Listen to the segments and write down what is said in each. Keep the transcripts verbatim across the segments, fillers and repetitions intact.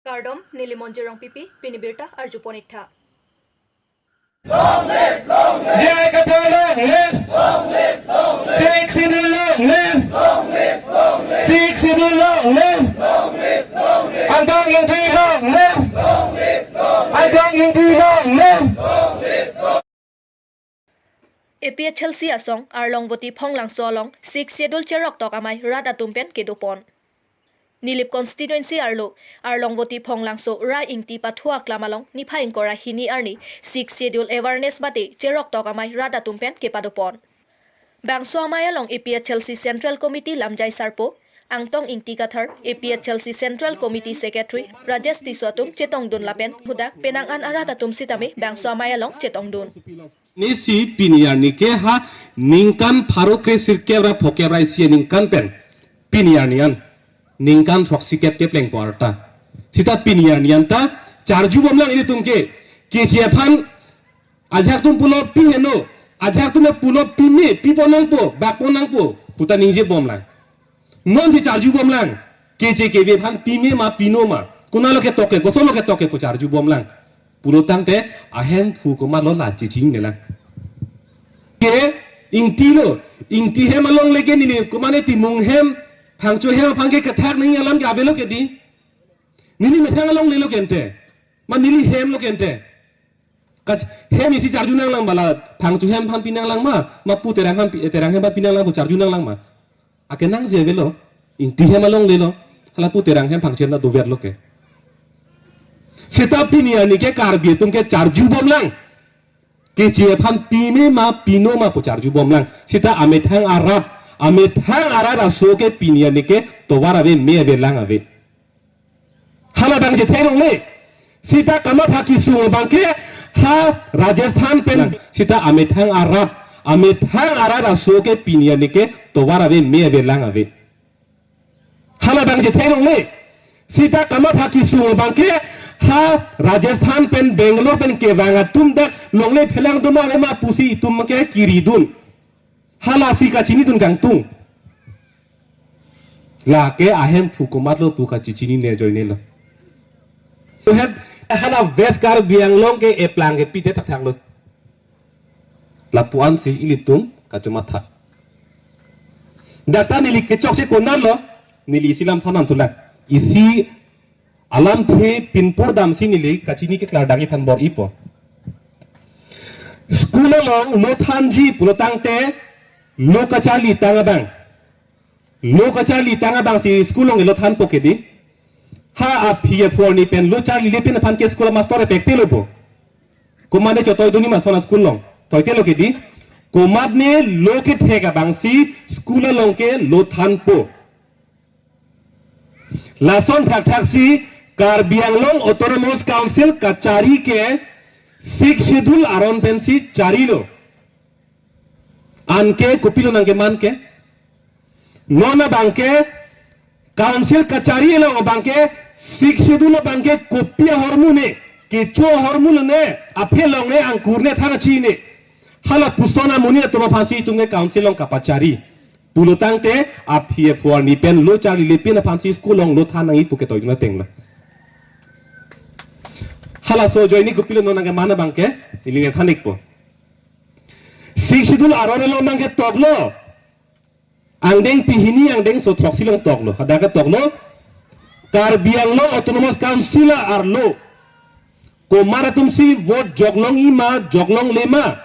Kardom, neli Monjir Rongpipi, pini birta arjupon iktha. J I Kathar long live! Sixth Schedule long live! Sixth Schedule long live! Angtong Ingti long live! Angtong Ingti long live! A P H L C asong Arlong Voti Phonglangso along Sixth Schedule cheroktok amei rat atum pen kedopon. Nilip constituency arlo Arlong Voti Phonglangso Ra Ingti pathu aklam along niphai ingkoi ra hini arni Sixth Schedule awareness mate cheroktok amei rat atum pen kepadopon. Bangso amei along A P H L C Central Committee lamjai sarpo Angtong Ingti Kathar, A P H L C Central Committee Secretary Rajesh Tisso atum chetongdun lapen hadak penang an arat atum sitame bangso amei along chetongdun. Nisi pini arni ke ha ningkan pharo kre sirkep ra phokep ra isi aningkan pen pini arni an ningkan throksi kep kepleng po arta. Sita pini arni an ta charjubomlang ilitum ke. Keche aphan ajahak atum pulo pi heno, ajahak atum pulo pime, pipon nangpo, bakpon nangpo puta ningjebomlang. Nonsi charjubomlang. Keche keve aphan pime ma pino ma, konatlo ketokke, kosonlo ketokke pu charjubomlang. Pulotangte ahemphu komatlo la chechininelang. Ke Ingti lo, Ingti hem along le ke neli komatne Timung hem, Phangcho hem aphan ke kethak nangji alam ke avelo ke di. Neli methang along lelo kente. Ma neli hem lo kente. Kach hem isi charju nanglang bala Phangcho hem aphan pinanglang ma, ma pu Terang aphan pi, Terang hem aphan pinanglang pu charju nanglang ma. Akenangji avelo, Ingti hem along lelo, hala pu Terang hem Phangcho hem ta doverlo ke. Sita pini arni ke Karbi atum ke charjubomlang. Keche aphan pime ma pino ma pu charjubomlang. Sita amethang arat, amethang arat aso ke pini arni ke tovar ave, me ave, lang ave. Hala abang je theklongle. Sita kamatha kesung abang ke ha Rajasthan pen. Sita amethang arat, amethang arat aso ke pini arni ke tovar ave, me ave, lang ave. Hala abang je theklongle. Sita kamatha kesung abang ke ha Rajasthan pen Bangalore pen kevang atum dak longle phelang doma ave ma pusi itum ke kiridun. Halasi kachinidun kangtung. Lake ahemphu komatlo pu kachechinine ajoinelo. Tuhet hala West Karbi Anglong ke eplang ke pite thakthaklo. Lapu-ansi ilitum kachomatha. Dak ta neli kechokche konatlo, neli isi lam than nangthulang. Isi alamthe pinpur damsi neli kachini keklardangji aphan bor-ipo. School along lo thanji pulotangte lo kacharli tang abang. Lo kacharli tang abangsi school along lo thanpo ke di. Ha aphi aphu arni pen lo charlile pen aphan ke school master epek pelo po. Komatne chotoidunji ma lason a-school along. Toitelo ke di. Komatne lo kethek abangsi school along ke lo thanpo. Lason thakthaksi Karbi Anglong Autonomous Council kachari ke Sixth Schedule aron pensi charilo. Anke kopilo nangkeman ke? Non abang ke Council kachari along abang ke Sixth Schedule abang ke kopi ahormu ne, kecho ahormu lone, aphelong ne, angkur ne, thang achi ne. Hala puson amonit atum aphansi itum ke Council along kapachari. Pulotangte aphi aphu arni pen lo charlile pen aphansi school along lo than nangji pu ke toidun atenglo. Halaso ajoine kopilo non nangkeman abang ke, neli nangthan ikpo. Sixth Schedule aron along abang ke toklo. Angdengpi hini angdengso throksi along toklo. Hadak ke toklo. Karbi Anglong Autonomous Council arlo komat atumsi vote joklongji ma joklongle ma,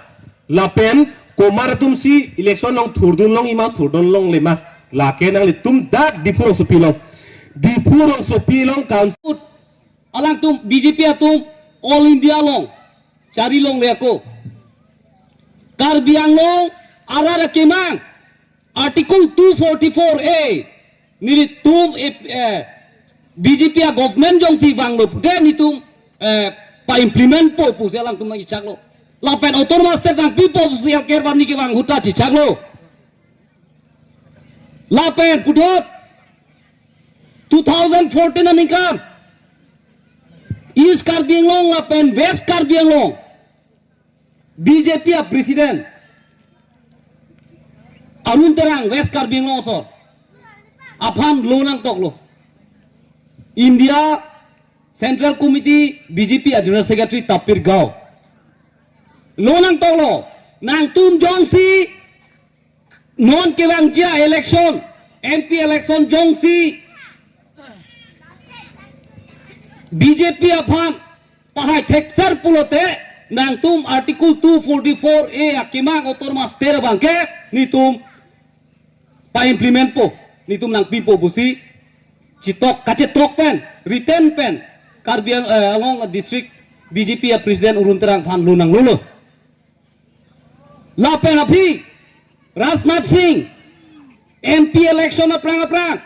lapen komat atumsi election along thurdun longji ma thurdun longle ma, lake nanglitum dak Diphu rongsopi along, Diphu rongsopi along council. Alangtum B J P atum All India along chari longle ako. Karbi Anglong arat akemang Article two forty-four A nelitum, eh, eh, B J P a-government jongsi vanglo pute nelitum, eh, pa-implement po pusi alangtum nangchechaklo. Lapen Autonomous State nangpipo pusi L K Advani kevang ahut ta chechaklo. Lapen puthot two thousand fourteen aningkan East Karbi Anglong lapen West Karbi Anglong B J P a-president Arun Terang, West Karbi Anglong asor aphan lo nangtoklo. India Central Committee B J P a General Secretary Tapir Gao. Lo nangtoklo, nangtum jongsi non kevangji a-election, M P election jongsi B J P aphan pahai thekser pulote, nangtum Article two forty-four A akemang autonomous state abangke netum pa-implement po, netum nangpipo pusi chetok, kachetok pen, written pen, Karbi Ang-, eh, Anglong District B J P a President Arun Terang aphan lo nanglo lo. Lapen aphi Rajnath Singh, M P election aphrang aphrang,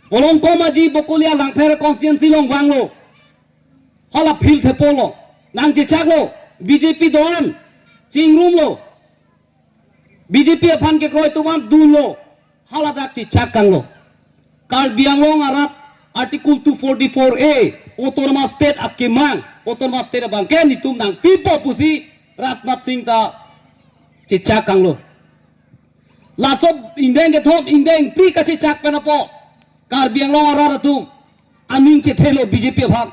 Kolongkom Aji Bokolia Langpher constituency along vanglo. Hala field thepo lo. Nangchechaklo. B J P do-an chingrumlo. B J P aphan kekroi atum an dunlo. Hala dak chechak kanglo. Karbi Anglong arat Article two forty-four A, Autonomous State akemang, Autonomous State abangke netum nangpipo pusi Rajnath Singh ta chechak kanglo. Laso ingdeng kethom, ingdeng phli kachechak pen apot Karbi Anglong arat atum aning chethelo B J P aphan.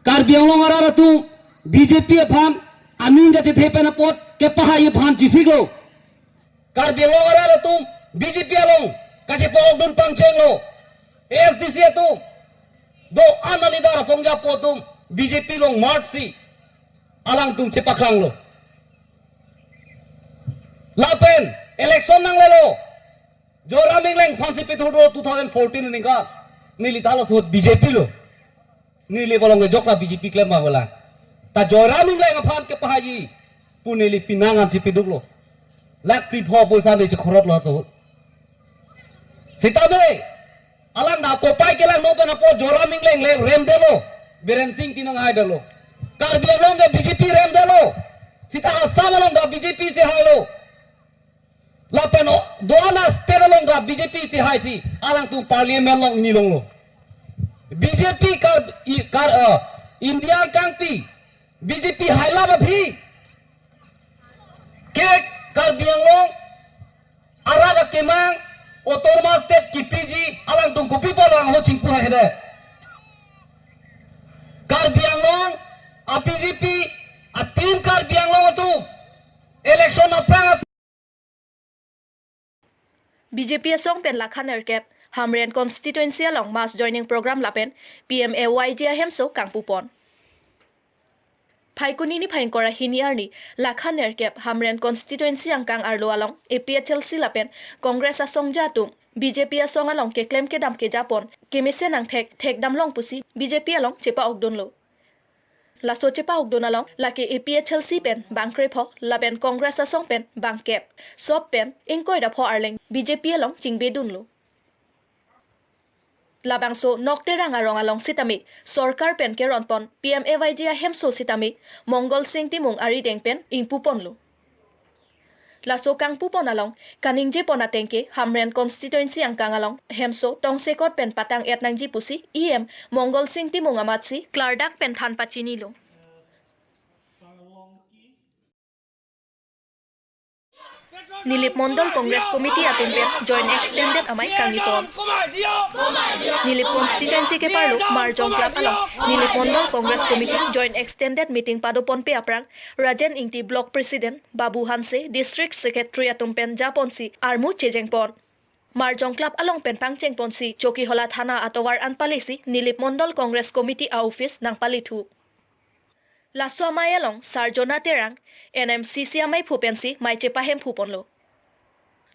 Karbi Anglong arat atum B J P aphan aning kachethe pen apot kepahai aphan chesiklo. Karbi Anglong arat atum B J P along kachepa-okdun pangchenglo. A S D C atum do-an a-leader asong japo atum B J P along march si alangtum chepaklanglo. Lapen election nanglelo. Joyram Engleng aphansi pethurlo two thousand fourteen aningkan. Neli ta laso ahut B J P lo. Neli bolong kejok la B J P klem ma bola. Ta Joyram Engleng aphan kepahai pu neli penang an chepeduklo. Lakh phli pho poisa neli chekhorotlo laso ahut. Sitame alang da kopai kelangno pen apot Joyram Engleng le remdelo. Biren Singh Ingti nanghaidelo. Karbi Anglong ke B J P remdelo. Sita Assam along da B J P chehailo. Lapen o, do-an a-state along da B J P chehaisi alangtum parliament along nilonglo. B J P kar, i, kar, uh, India kangpi, B J P hailap aphi ke Karbi Anglong arat akemang autonomous state kipiji alangtum kopi pulo ho chingpu hai hede. Karbi Anglong a-B J P a-team Karbi Anglong atum election aphrang B J P asong pen lakha nerkep Hamren constituency along mass joining program lapen P M A Y G ahemso kangpupon. Phaikuni niphai ingkoi ra hini arni lakha nerkep Hamren constituency angkang arlo along A P H L C lapen Congress asongja atum B J P asong along keklem kedam kejapon kemesen angthek thekdam long pusi B J P along chepa-okdunlo. Laso chepa-okdun along lake A P H L C pen bang krepho lapen Congress asong pen bang kep, sop pen ingkoi ra pho arleng B J P along chingbedunlo. Labangso Nokterang arong along sitame sorkar pen keronpon P M A Y G ahemso sitame Mongol Sing Timung arideng pen ingpuponlo. Laso kangpupon along kaningjepon ateng ke Hamren constituency angkang along hemso tongsekot pen patang-et nangji pusi E M Mongol Sing Timung amatsi klardak pen than pachinilo. Nilip Mondol Congress Committee atum pen joint extended amei kangni ton. Nilip constituency keparlo Marjong Club along Nilip Mondol Congress Committee joint extended meeting padoponpe aphrang Rajen Ingti, Block President, Babu Hanse, District Secretary atum pen japonsi armu chejengpon. Marjong Club along pen pangchengponsi Chokihola Thana atovar an palisi Nilip Mondol Congress Committee a-office nangpalithu. Laso amei along Sar Jona Terang, N M C C ameiphu pensi mei chepahemphuponlo.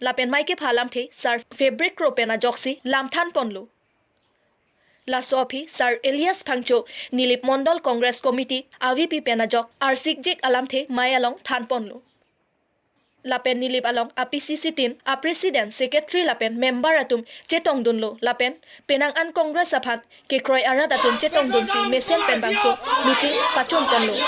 Lapen mei kepha alamthe Sar Fabric Kro pen ajoksi lam thanponlo. Laso aphi Sar Elias Phangcho, Nilip Mondol Congress Committee a-V P pen ajok arsikjik alamthe mei along thanponlo. Lapen Nilip along a-P C C tin, a-president, secretary lapen member atum chetongdunlo lapen penang an Congress aphan kekroi arat atum chetongdunsi mesen pen bangso meeting pachonponlo.